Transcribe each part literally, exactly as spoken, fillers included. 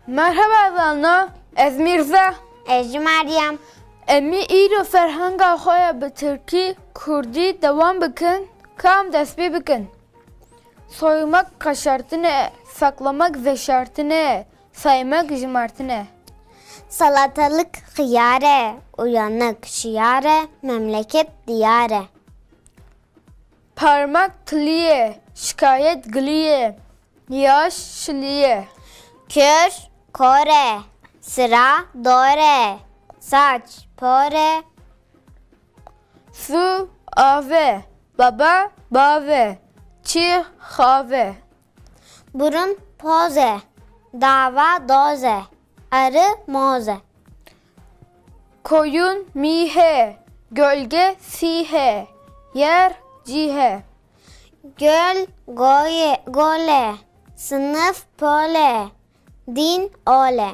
Merhaba Zana, ez Mirza. Ez jî Meryem. Em ê îro ferhenga xwe ya bi tirkî, kurdî dewam bikin, kam dest pê bikin. Soymak kaşartine, saklamak veşartine, saymak jimartine. Salatalık xiyare, uyanık şiyare, memleket diyare. Parmak tiliye, şikayet giliye, yaş şiliye. Kör kore, sıra dore, saç pore. Su ave, baba bave, çi xave. Burun poze, dava doze, arı moze. Koyun mihe, gölge sihe, yer cihe. Göl goye, gole, sınıf pole, din ole.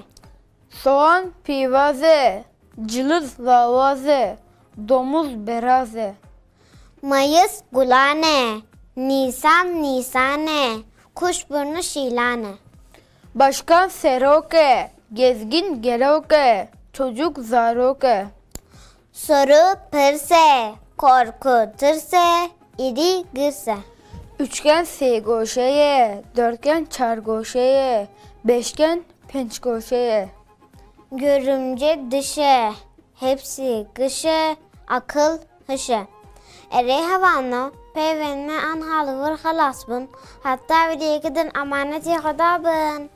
Soğan pivaze, cılız lavaze, domuz beraze. Mayıs gulane, Nisan nisane, kuş burnu şilane. Başkan seroke, gezgin geroke, çocuk zaroke. Soru pirse, korku tirse, iri girse. Üçgen sêgoşeye, dörtgen çargoşeye, beşgen pençgoşeye. Görümce dişe, hepsi kişe, akıl hişe. Erê hevano, peyvên me anha li vir xelas bûn. Heta vîdyoyekê din emanetê Xweda bin.